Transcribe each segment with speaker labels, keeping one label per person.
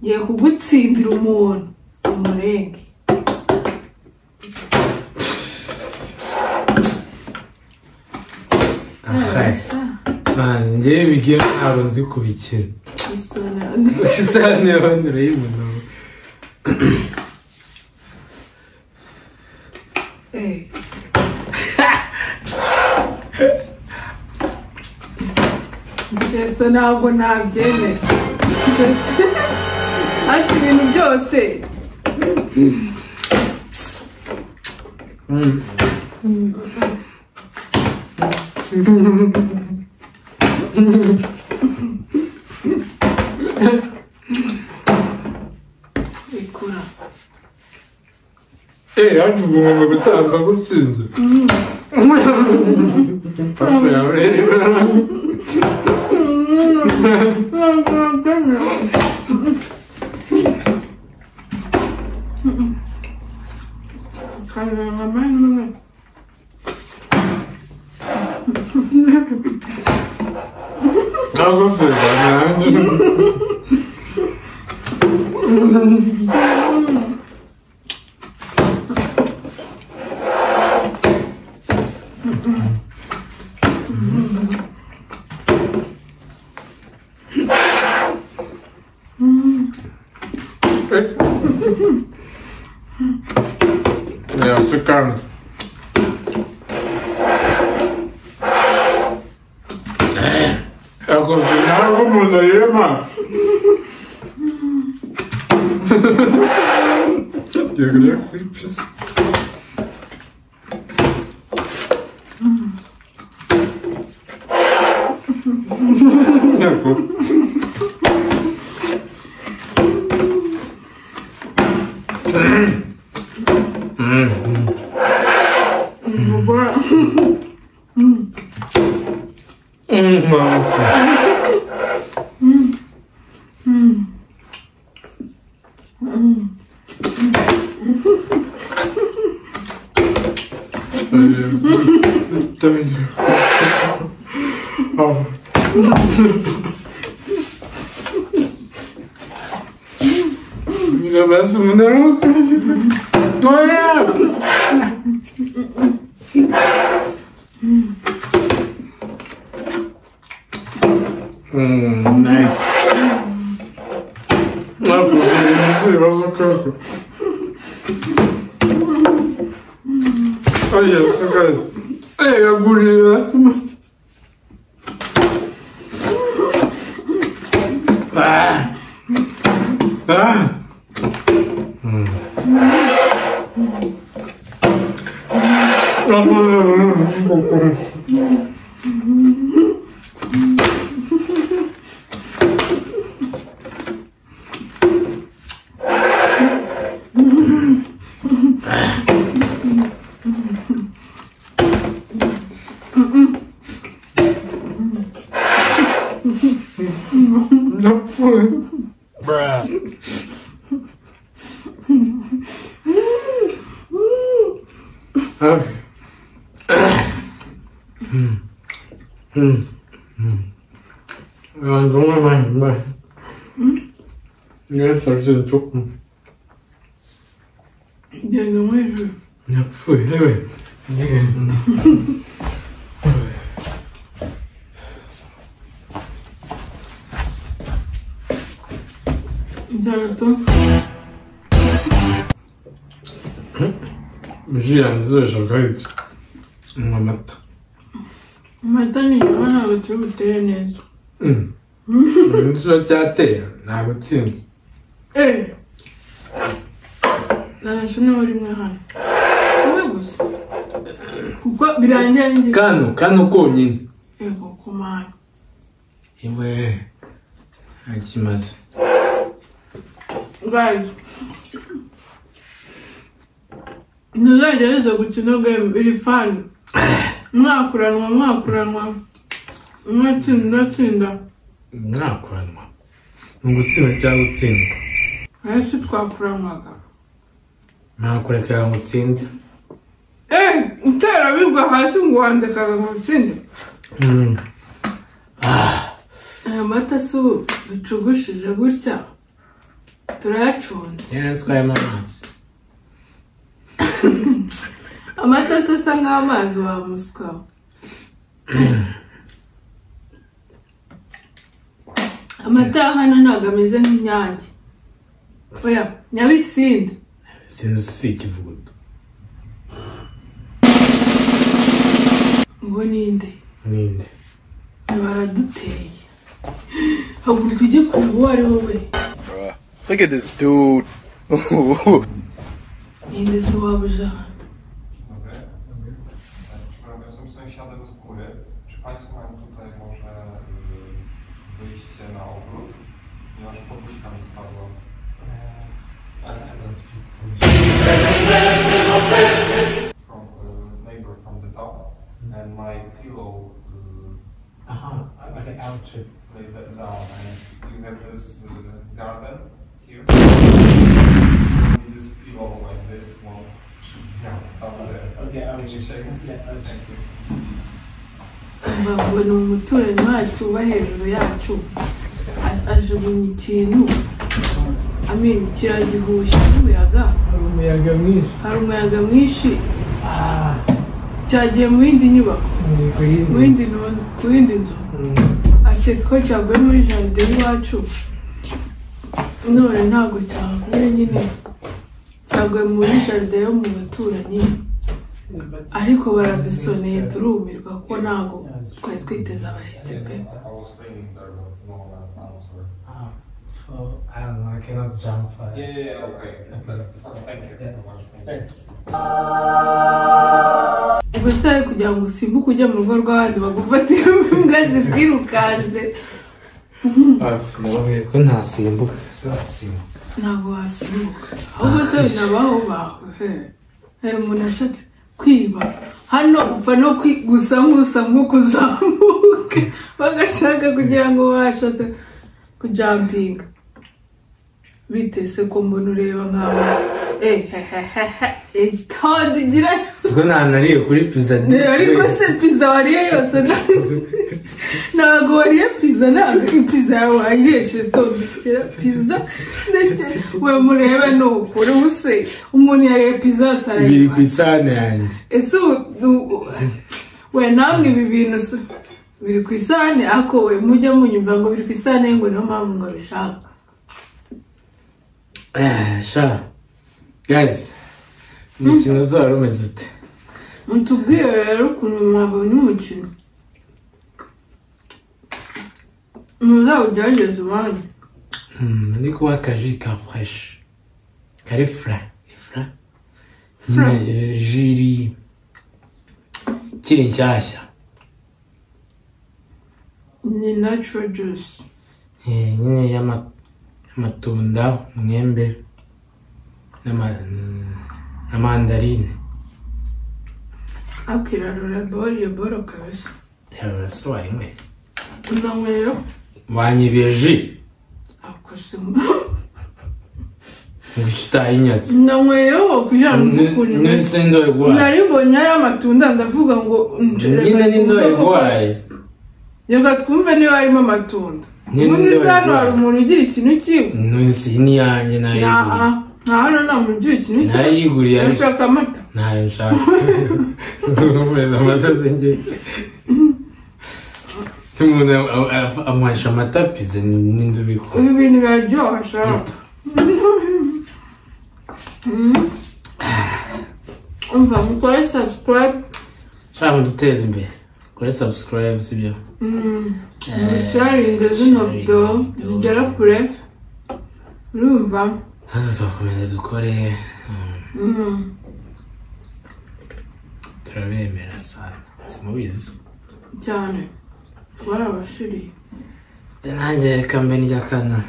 Speaker 1: Ngiye kugutsindira umuntu umurenge.
Speaker 2: Njyewe bigiye ntabwo nzi kubikina. Isahani y'abandi urayibona.
Speaker 1: Chesto ntabwo nabyemera. Chesto hasi ibintu byose. Ikura.
Speaker 2: Yaje ugomba gutamba gutsinze. Ja, afrikaan. Jag kommer hemma. Jag precis. Jag går. Nice. 정말 맛있네. 이게 당신은 조금.
Speaker 1: 네, 너무 해줘요.
Speaker 2: 왜?
Speaker 1: 잘했어?
Speaker 2: 음식이 안 쓰여서 엄마 맞다.
Speaker 1: 엄마 ni turi butere neza.
Speaker 2: Inzu cyateye ntabwo utsinze.
Speaker 1: Narashe nawe rimwe hano. Umwe gusa. Kuko birangira n'ingi.
Speaker 2: Kano konyine.
Speaker 1: Yego kumana.
Speaker 2: Iwe ntakimaze.
Speaker 1: Guys, ntuzagerageze gukina game iri fun. Mwakuranwa mwatsinda
Speaker 2: mwakuranwa ni ugutsinda cyangwa gutsindwa.
Speaker 1: Ese twakuranwaga
Speaker 2: mwakurekaga ngo utsinde.
Speaker 1: Utera bigwa hasi ngo wandekaga ngo utsinde. Aya mata si ubu ducugushije gutya Turayacunze.
Speaker 2: Yari amazi.
Speaker 1: Amata se asa nk'amazi wa muswa. Amata ya hano ntabwo ameze nk'inyange. Oya, Nyabisindu.
Speaker 2: Nyabisindu si ikivuguto.
Speaker 1: Ngo ninde?
Speaker 2: Ninde?
Speaker 1: Baraduteye. Haguruka ujye kureba uwo ari we.
Speaker 3: Look at this dude.
Speaker 1: Ninde se waba uje hano?
Speaker 4: Jestem sąsiadem z góry. Czy Państwo mają tutaj może wyjście na ogród? Ponieważ poduszka mi spadła. From neighbor from the top and my pillow
Speaker 2: okay, I'll check.
Speaker 4: Lay that down and you have this garden here. This pillow like this one should be down there.
Speaker 2: Okay, I'll
Speaker 4: check.
Speaker 2: Yeah, I'll check.
Speaker 1: Ngo ni umuturanyi wacu uba hejuru yacu ajugunya ikintu amin kiragihushya n'umuyaga. Hari umuyaga mwinshi. Cyagiye mu yindi nyubako, ku yindi nzu. Akeka ko cyaguye muri jaride y'iwacu, none ntabwo cyaguye nyine, cyaguye muri jaride yo mu baturanyi. Ariko baradusoneye turumirwa kuko ntabwo twari twiteze abashyitsi pe.
Speaker 2: So I don't know, I cannot jump.
Speaker 4: Yeah, okay. Thank you so much.
Speaker 2: Thanks.
Speaker 1: Ubwo se kugira ngo usimbuke ujya mu rugo rw'abandi bagufatire imbwa zikwirukanse.
Speaker 2: Ndababwiye ko ntasimbuka, wasimbuka.
Speaker 1: Ntabwo wasimbuka. Ahubwo se binabaho bawe. Umuntu ashatse kwiba hano upfa no gusa nk'usa nk'ukuzamuka bagashaka kugira ngo washatse kujampinga. Bitese ko mbona ureba nkaho tondigira.
Speaker 2: Siko ntanariye kuri pizza disi.
Speaker 1: Ariko se pizza wariye yose ntabwo wariye pizza, ntabwo pizza yawe wayiresheje. Tondigira pizza ndetse we murebe ni ukuri use umuntu yariye pizza yose arayibara.
Speaker 2: Biri ku isahani yanjye.
Speaker 1: Ese we namwe ibi bintu biri ku isahani ako we mujya munyumva ngo biri ku isahani ngo niyo mpamvu ngo bishaka.
Speaker 2: Sha guys, umukino uzaba umeze ute?
Speaker 1: Mutubwire rero ukuntu mwabonye umukino. Muzawugerageze iwanyu.
Speaker 2: Ndi kunywa akaji ka fresh. Kari fra. Ni fra? Nyine jiri ikiri nshyashya.
Speaker 1: Ni natural juice.
Speaker 2: Nyine y'amatunda, umwembe na mandarine.
Speaker 1: Akirarura bori boro kabisa.
Speaker 2: Yarura wayinyweye.
Speaker 1: Unanyweye?
Speaker 2: Wanyibiye ji.
Speaker 1: Akusimu.
Speaker 2: Utayinyatse.
Speaker 1: Nanyweyeho kugira ngo ukuntu.
Speaker 2: Nese ndoye guhaye.
Speaker 1: Nari mbonye ari amatunda ndavuga ngo
Speaker 2: nyine ni ndoye guhaye.
Speaker 1: Reka twumve niba harimo amatunda. Ubundi se hano hari umuntu ugira ikintu kimwe?
Speaker 2: Nese iyi ni iyanjye nayiguriye.
Speaker 1: Nta hano nta muntu ugira ikintu kimwe.
Speaker 2: Nayiguriye ariko.
Speaker 1: Urashaka amata?
Speaker 2: Ntayo nshaka. Nkomeza amata se njye. Umuntu amuhesha amata pizza n'indi ubikora.
Speaker 1: Ibi bintu biraryoha sha. Umva mukore subscribe.
Speaker 2: Shaka muduteze imbere. Kore subscribe sibyo.
Speaker 1: Musharinge zino video zigera kure. Urumva?
Speaker 2: Natwe tuzakomeza dukore. Turabemera sana. Simubizi
Speaker 1: cyane. Barabashiriye.
Speaker 2: Nanjye reka mbe ndya kana.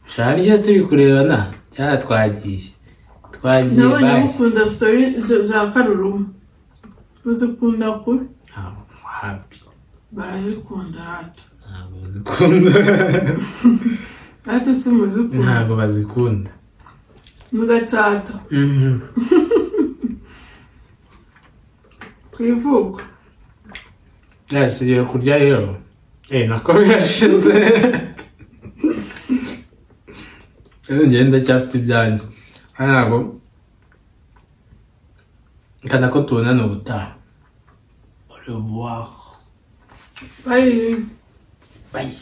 Speaker 2: Sharya turi kurebana cyangwa twagiye. Twagiye.
Speaker 1: Nabonye mukunda story za Karuruma. Muzikunda kuri?
Speaker 2: Happy.
Speaker 1: Barazikunda rata.
Speaker 2: Ntabwo bazikunda.
Speaker 1: Rata si muzikunda.
Speaker 2: Ntabwo bazikunda.
Speaker 1: Mugatsata. Ku ivuko.
Speaker 2: Guys, tugiye kurya rero. Nako birashize. Njye ndacyafite ibyanjye. Ntabwo kana ko tubonana ubutaha. Au revoir.
Speaker 1: Bye.
Speaker 2: Bye.